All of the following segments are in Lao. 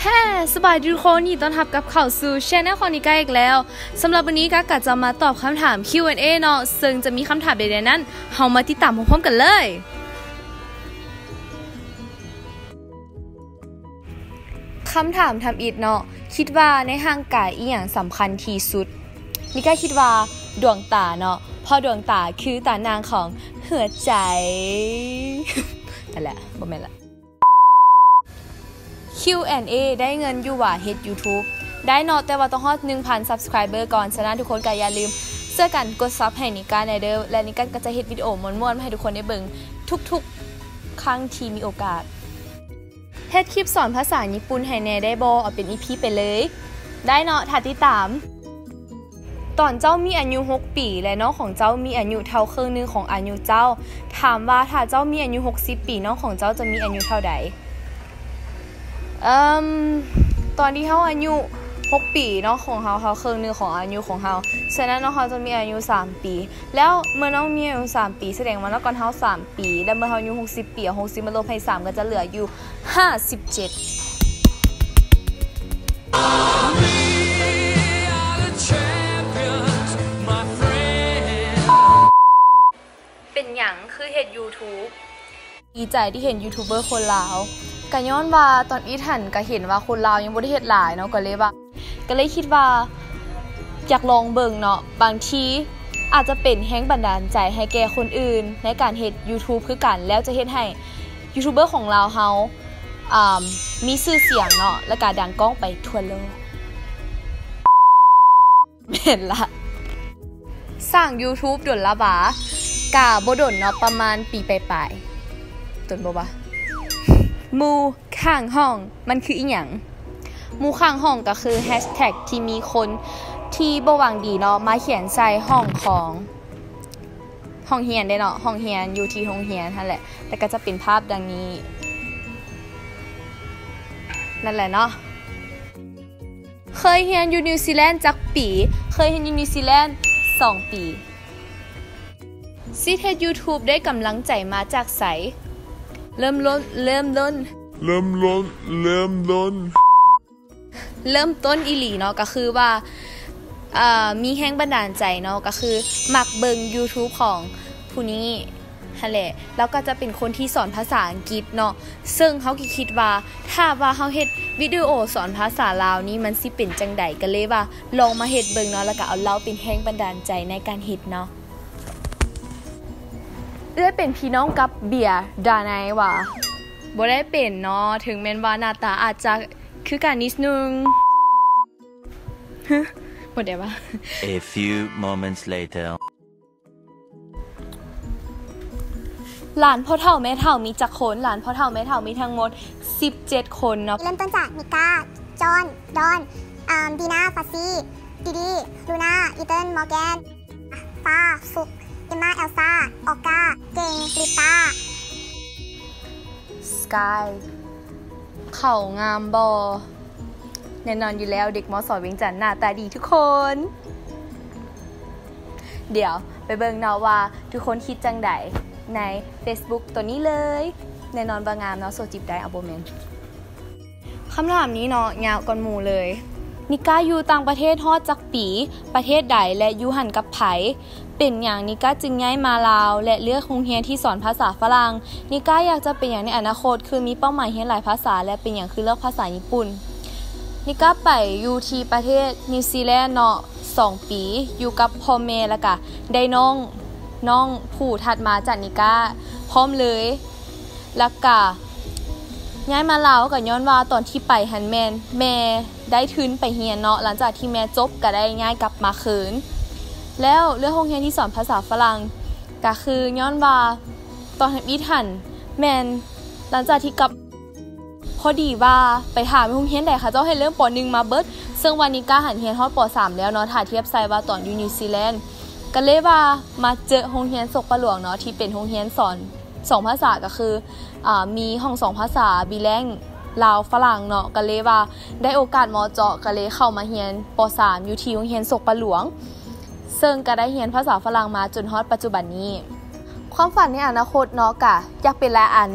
ແຮ ສະບາຍດີທຸກຄົນ ຍິນດີຕ້ອນຮັບກັບເຂົ້າສູ່ແຊນແນວຂອງນິກາອີກແລ້ວ. ສຳລັບມື້ນີ້ກາກໍຈະມາຕອບຄຳຖາມ Q and A ເນາະ, ເຊິ່ງຈະມີຄຳຖາມໃດໆນັ້ນ ເຮົາມາຕິດຕາມພ້ອມໆກັນເລີຍ. ຄຳຖາມທຳອິດເນາະ, ຄິດວ່າໃນຮ່າງກາຍອີ່ຫຍັງສຳຄັນທີ່ສຸດ? ນິກາຄິດວ່າດວງຕາເນາະ, ເພາະດວງຕາຄືຕາໜ່າງຂອງຫົວໃຈ. ນັ້ນແຫຼະ, ບໍ່ແມ່ນລະ. Q and A ໄດ້ເງິນຢູ່ຫວາເຮັດ YouTube? ໄດ້ເນາະ, ແຕ່ວ່າຕ້ອງຮອດໜຶ່ງພັນ subscriber ກ່ອນ. ສະນັ້ນທຸກຄົນກໍຢ່າລືມຊ່ວຍກັນກົດ sub ໃຫ້ນິກາແດ່ເດີ, ແລະ ນິກາກໍຈະເຮັດວິດີໂອມ່ວນໆມາໃຫ້ທຸກຄົນໄດ້ເບິ່ງທຸກໆຄັ້ງທີ່ມີໂອກາດ. ເຮັດຄລິບສອນພາສາຍີ່ປຸ່ນໃຫ້ແດ່ໄດ້ບໍ່? ເອົາເປັນ EP ໄປເລີຍ. ໄດ້ເນາະ, ຖ້າຕິດຕາມ. ຕອນເຈົ້າມີອາຍຸຫົກປີ ແລະ ນ້ອງຂອງເຈົ້າມີອາຍຸເທົ່າເຄິ່ງໜຶ່ງຂອງອາຍຸເຈົ້າ, ຖາມວ່າຖ້າເຈົ້າມີອາຍຸຫົກສິບປີ, ນ້ອງຂອງເຈົ້າຈະມີອາຍຸເທົ່າໃດ? ເອີ່ມ ຕອນທີ່ເຮົາອາຍຸຫົກປີ, ນ້ອງຂອງເຮົາເທົ່າເຄິ່ງໜຶ່ງຂອງອາຍຸຂອງເຮົາ, ສະນັ້ນນ້ອງເຮົາຈະມີອາຍຸສາມປີ. ແລ້ວເມື່ອນ້ອງມີອາຍຸສາມປີ, ສະແດງວ່ານ້ອງກ່ອນເຮົາສາມປີ, ແລ້ວເມື່ອເຮົາອາຍຸຫົກສິບປີ, ເອົາຫົກສິບມາລົບໃຫ້ສາມ ກໍຈະເຫຼືອຢູ່ຫ້າສິບເຈັດ. ເປັນຫຍັງຄືເຮັດ YouTube? ດີໃຈທີ່ເຫັນຢູທູບເບີຄົນລາວ. ກະຍ້ອນວ່າຕອນອິດຫັ້ນກະເຫັນວ່າຄົນລາວຍັງບໍ່ໄດ້ເຮັດຫຼາຍເນາະ, ກະເລີຍວ່າ ກະເລີຍຄິດວ່າຢາກລອງເບິ່ງເນາະ, ບາງທີອາດຈະເປັນແຮງບັນດານໃຈໃຫ້ແກ່ຄົນອື່ນໃນການເຮັດຢູທູບຄືກັນ, ແລ້ວຈະເຮັດໃຫ້ຢູທູບເບີຂອງລາວເຮົາ ອ່າ ມີຊື່ສຽງເນາະ ແລ້ວກະດັງກ້ອງໄປທົ່ວໂລກ. ແມ່ນລະ. ສ້າງຢູທູບດົນລະຫວາ? ກະບໍ່ດົນເນາະ, ປະມານປີປາຍໆ. ດົນບໍ່ວະ? ໝູ່ຂ້າງຫ້ອງ ມັນຄືອີຫຍັງ? ໝູ່ຂ້າງຫ້ອງກໍຄືແຮັດແທັກທີ່ມີຄົນທີ່ບໍ່ຫວັງດີເນາະ ມາຂຽນໃສ່ຫ້ອງຂອງ ຫ້ອງຮຽນເດ້ເນາະ, ຫ້ອງຮຽນ ຢູ່ທີ່ໂຮງຮຽນຫັ້ນແຫຼະ, ແລ້ວກໍຈະເປັນພາບດັ່ງນີ້. ນັ້ນແຫຼະເນາະ. ເຄີຍຮຽນຢູ່ນິວຊີແລນຈັກປີ? ເຄີຍຮຽນຢູ່ນິວຊີແລນສອງປີ. ຊິເຮັດຢູທູບໄດ້ກຳລັງໃຈມາຈາກໃສ? ເລີ່ມຕົ້ນ ເລີ່ມຕົ້ນ ເລີ່ມຕົ້ນ ເລີ່ມຕົ້ນ ເລີ່ມຕົ້ນອີ່ຫຼີເນາະ ກໍຄືວ່າ ເອີ່ ມີແຮງບັນດານໃຈເນາະ ກໍຄືມັກເບິ່ງຢູທູບຂອງຜູ້ນີ້ຫັ້ນແຫຼະ. ລາວກໍຈະເປັນຄົນທີ່ສອນພາສາອັງກິດເນາະ, ເຊິ່ງເຮົາກໍຄິດວ່າ ຖ້າວ່າເຮົາເຮັດວິດີໂອສອນພາສາລາວນີ້ ມັນຊິເປັນຈັ່ງໃດ? ກໍເລີຍວ່າລອງມາເຮັດເບິ່ງເນາະ, ແລ້ວກໍເອົາລາວເປັນແຮງບັນດານໃຈໃນການເຮັດເນາະ. ເອື້ອຍເປັນພີ່ນ້ອງກັບເບຍດາໄນຫວາ? ບໍ່ໄດ້ເປັນເນາະ, ເຖິງແມ່ນວ່າໜ້າຕາອາດຈະຄືກັນນິດໜຶ່ງ. ບໍ່ໄດ້ວ່າ. A few moments later. ຫຼານພໍ່ເຖົ້າແມ່ເຖົ້າມີຈັກຄົນ? ຫຼານພໍ່ເຖົ້າແມ່ເຖົ້າມີທັງໝົດສິບເຈັດຄົນເນາະ. ເລີ່ມຕົ້ນຈາກ ນິກາ, ຈອນ, ດອນ, ອາມ, ດີນາ, ຟາຊີ, ດີດີ, ລູນາ, ອີເຕີນ, ມໍແກນ, ຟ້າ, ຟຸກ, ເອັມມາ, ແອລຊາ, ອອກກາ, ເກັ່ງ, ລິຕາ, ສະກາຍ. ເຂົາງາມບໍ່? ແນ່ນອນຢູ່ແລ້ວ, ເດັກ ມ.ສ ວຽງຈັນ ໜ້າຕາດີທຸກຄົນ. ດຽວໄປເບິ່ງເນາະວ່າທຸກຄົນຄິດຈັ່ງໃດໃນເຟສບຸກໂຕນີ້ເລີຍ. ແນ່ນອນວ່າງາມເນາະ, ໂສຈີບໄດ້. ເອົາ ບໍ່ແມ່ນ. ຄຳຖາມນີ້ເນາະ ຍາວກ່ອນໝູ່ເລີຍ. ນິກາຢູ່ຕ່າງປະເທດຮອດຈັກປີ? ປະເທດໃດ ແລະ ຢູ່ຫັ້ນກັບໃຜ? ເປັນຫຍັງນິກາຈຶ່ງຍ້າຍມາລາວ ແລະ ເລືອກໂຮງຮຽນທີ່ສອນພາສາຝຣັ່ງ? ນິກາຢາກຈະເປັນຫຍັງໃນອະນາຄົດ? ຄືມີເປົ້າໝາຍຮຽນຫຼາຍພາສາ ແລະ ເປັນຫຍັງຄືເລືອກພາສາຍີ່ປຸ່ນ? ນິກາໄປຢູ່ທີ່ປະເທດນິວຊີແລນເນາະ ສອງປີ ຢູ່ກັບພໍ່ແມ່ ແລ້ວກະໄດ້ນ້ອງ ນ້ອງຜູ້ຖັດມາຈາກນິກາພ້ອມເລີຍ. ແລ້ວກະຍ້າຍມາລາວກະຍ້ອນວ່າຕອນທີ່ໄປຫັ້ນແມ່ນແມ່ໄດ້ທຶນໄປຮຽນເນາະ, ຫຼັງຈາກທີ່ແມ່ຈົບກະໄດ້ຍ້າຍກັບມາຄືນ. ແລ້ວເລືອກໂຮງຮຽນທີ່ສອນພາສາຝຣັ່ງກະຄືຍ້ອນວ່າຕອນທຳອິດຫັ້ນແມ່ນຫຼັງຈາກທີ່ກັບ ພໍດີວ່າໄປຖາມໂຮງຮຽນໃດເຂົາເຈົ້າໃຫ້ເລີ່ມ ປໍໜຶ່ງ ມາເບິດ, ເຊິ່ງວ່ານິກາຫັ້ນຮຽນຮອດ ປໍສາມ ແລ້ວເນາະ, ຖ້າທຽບໃສ່ວ່າຕອນຢູ່ນິວຊີແລນ. ກະເລີຍວ່າມາເຈີໂຮງຮຽນສົກປະຫຼວງເນາະ ທີ່ເປັນໂຮງຮຽນສອນສອງພາສາ ກະຄື ອາ ມີຫ້ອງສອງພາສາ ບິແລງ ລາວ ຝຣັ່ງເນາະ, ກະເລີຍວ່າໄດ້ໂອກາດເໝາະເຈາະ ກະເລີຍເຂົ້າມາຮຽນ ປໍສາມ ຢູ່ທີ່ໂຮງຮຽນສົກປະຫຼວງ, ເຊິ່ງກະໄດ້ຮຽນພາສາຝຣັ່ງມາຈົນຮອດປັດຈຸບັນນີ້. ຄວາມຝັນໃນອະນາຄົດເນາະ ກະຢາກເປັນຫຼາຍອັນ.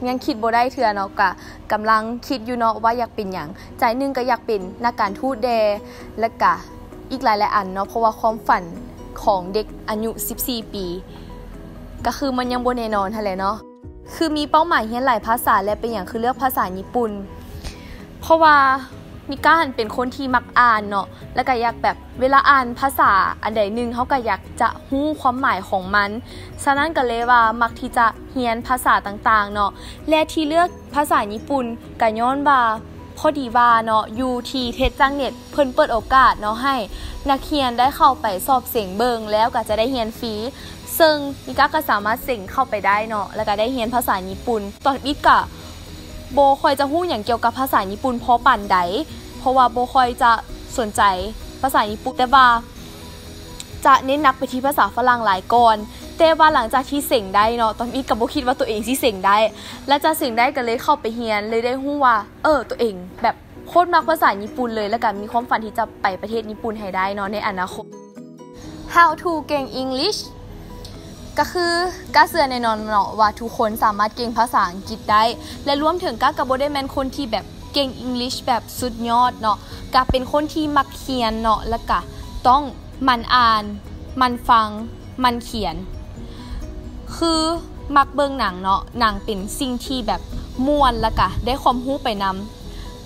ຍັງຄິດບໍ່ໄດ້ເທື່ອເນາະ ກະກຳລັງຄິດຢູ່ເນາະວ່າຢາກເປັນຫຍັງ. ໃຈໜຶ່ງກະຢາກເປັນນັກການທູດແດ່ ແລະກະອີກຫຼາຍໆອັນເນາະ ເພາະວ່າຄວາມຝັນຂອງເດັກອາຍຸສິບສີ່ປີ ກະຄືມັນຍັງບໍ່ແນ່ນອນຫັ້ນແຫຼະເນາະ. ຄືມີເປົ້າໝາຍຮຽນຫຼາຍພາສາ ແລະເປັນຫຍັງຄືເລືອກພາສາຍີ່ປຸ່ນ? ເພາະວ່າມິກາຫັ້ນເປັນຄົນທີ່ມັກອ່ານເນາະ ແລະກະຢາກແບບ ເວລາອ່ານພາສາອັນໃດໜຶ່ງ ເຮົາກະຢາກຈະຮູ້ຄວາມໝາຍຂອງມັນ. ສະນັ້ນກະເລີຍວ່າມັກທີ່ຈະຮຽນພາສາຕ່າງໆເນາະ ແລະທີ່ເລືອກພາສາຍີ່ປຸ່ນກະຍ້ອນວ່າ ພໍດີວ່າເນາະ ຢູ່ທີ່ເທັດຈັງເນັດ ເພິ່ນເປີດໂອກາດເນາະ ໃຫ້ນັກຮຽນໄດ້ເຂົ້າໄປສອບເສັງເບິ່ງ ແລ້ວກະຈະໄດ້ຮຽນຟຣີ ເຊິ່ງມິກາກະສາມາດເສັງເຂົ້າໄປໄດ້ເນາະ ແລ້ວກະໄດ້ຮຽນພາສາຍີ່ປຸ່ນ. ຕອນທຳອິດກະບໍ່ຄ່ອຍຈະຮູ້ຫຍັງກ່ຽວກັບພາສາຍີ່ປຸ່ນພໍປານໃດ ເພາະວ່າບໍ່ຄ່ອຍຈະສົນໃຈພາສາຍີ່ປຸ່ນ ແຕ່ວ່າຈະເນັ້ນໜັກໄປທີ່ພາສາຝຣັ່ງຫຼາຍກ່ອນ. ແຕ່ວ່າຫຼັງຈາກທີ່ເສັງໄດ້ເນາະ ຕອນທຳອິດກະບໍ່ຄິດວ່າໂຕເອງຊິເສັງໄດ້ ຫຼັງຈາກເສັງໄດ້ກະເລີຍເຂົ້າໄປຮຽນ ເລີຍໄດ້ຮູ້ວ່າ ເອີ ໂຕເອງແບບ ໂຄດມັກພາສາຍີ່ປຸ່ນເລີຍ ແລ້ວກະມີຄວາມຝັນທີ່ຈະໄປປະເທດຍີ່ປຸ່ນໃຫ້ໄດ້ເນາະໃນອະນາຄົດ. How to ເກັ່ງ English ກະຄື ກາເຊື່ອແນ່ນອນເນາະວ່າທຸກຄົນສາມາດເກັ່ງພາສາອັງກິດໄດ້ ແລະລວມເຖິງກາກະບໍ່ໄດ້ແມ່ນຄົນທີ່ແບບເກັ່ງ English ແບບສຸດຍອດເນາະ ກະເປັນຄົນທີ່ມັກຮຽນເນາະ ແລ້ວກະຕ້ອງໝັ່ນອ່ານ ໝັ່ນຟັງ ໝັ່ນຂຽນ. ຄືມັກເບິ່ງໜັງເນາະ ໜັງເປັນສິ່ງທີ່ແບບມ່ວນ ແລ້ວກະໄດ້ຄວາມຮູ້ໄປນຳ.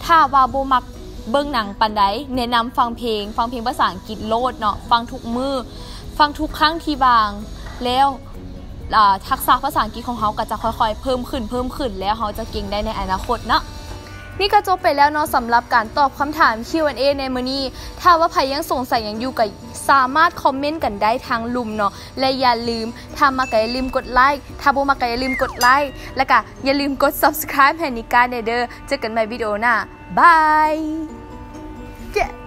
ຖ້າວ່າບໍ່ມັກເບິ່ງໜັງປານໃດ ແນະນຳຟັງເພງ ຟັງເພງພາສາອັງກິດໂລດເນາະ ຟັງທຸກມື້ ຟັງທຸກຄັ້ງທີ່ວ່າງ ແລ້ວ ອາ ທັກສະພາສາອັງກິດຂອງເຮົາກະຈະຄ່ອຍໆເພີ່ມຂຶ້ນ ເພີ່ມຂຶ້ນ ແລ້ວເຮົາຈະເກັ່ງໄດ້ໃນອະນາຄົດເນາະ. ນີ້ກະຈົບໄປແລ້ວເນາະ ສຳລັບການຕອບຄຳຖາມ Q and A ໃນມື້ນີ້. ຖ້າວ່າໃຜຍັງສົງໄສຫຍັງຢູ່ກະສາມາດຄອມເມັນກັນໄດ້ທາງລຸ່ມເນາະ ແລະຢ່າລືມ ຖ້າມັກກະຢ່າລືມກົດໄລ ຖ້າບໍ່ມັກກະຢ່າລືມກົດໄລ ແລະກະຢ່າລືມກົດ subscribe ໃຫ້ນິກາແດ່ເດີ. ເຈີກັນໃໝ່ວິດີໂອໜ້າ ບາຍ.